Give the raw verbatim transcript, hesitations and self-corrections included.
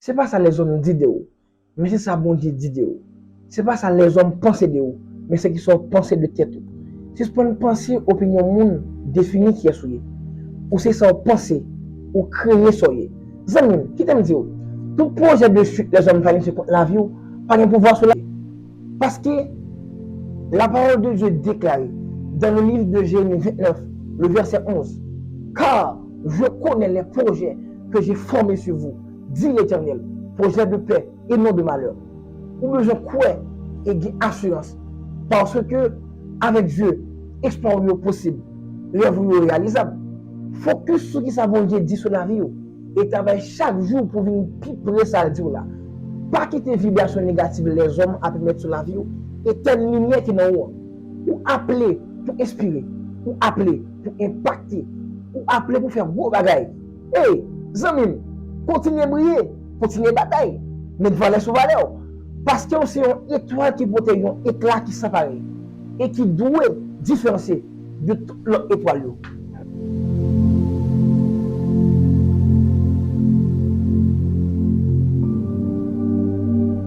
Se pa sa lèzòm di de ou, men se sa Bondye di de ou. Se pa sa lèzòm panse de ou, men se ki sa w panse de tèt ou. Sispann panse opinyon moun defini kiyès ou ye. Ou se sa w panse, ou kreye sa w ye. Zanmi m, kite m di w, tout pwojè de swit lèzòm planifye kont lavi w pa gen pouvwa sou lavi w. Paske la parole de Dieu déclare dans le livre de Jérémie vingt-neuf, le verset onze, car je connais les projets que j'ai formés sur vous, dit l'Éternel, projets de paix et non de malheur. Ou bezwen kwè e gen asirans. Paske avèk Dye, eksplwa w yo posib, rèv ou yo reyalizab. Fokis sou kisa Bondye di sou lavi w e travay chak jou pou vin pi pre sa l di w la. Pa kite vibrasyon negatif lèzòm ap emet sou lavi w. Etèn limyè ki nan ou an. Ou aple pou enspire. Ou aple pou enpakte. Ou aple pou fè gwo bagay. Ey, zanmi m, kontinye briye, kontinye batay. Met valè sou valè w. Paske w se yon etwal ki pote yon ekla ki san parèy e ki dwe diferansye de tout lòt etwal yo.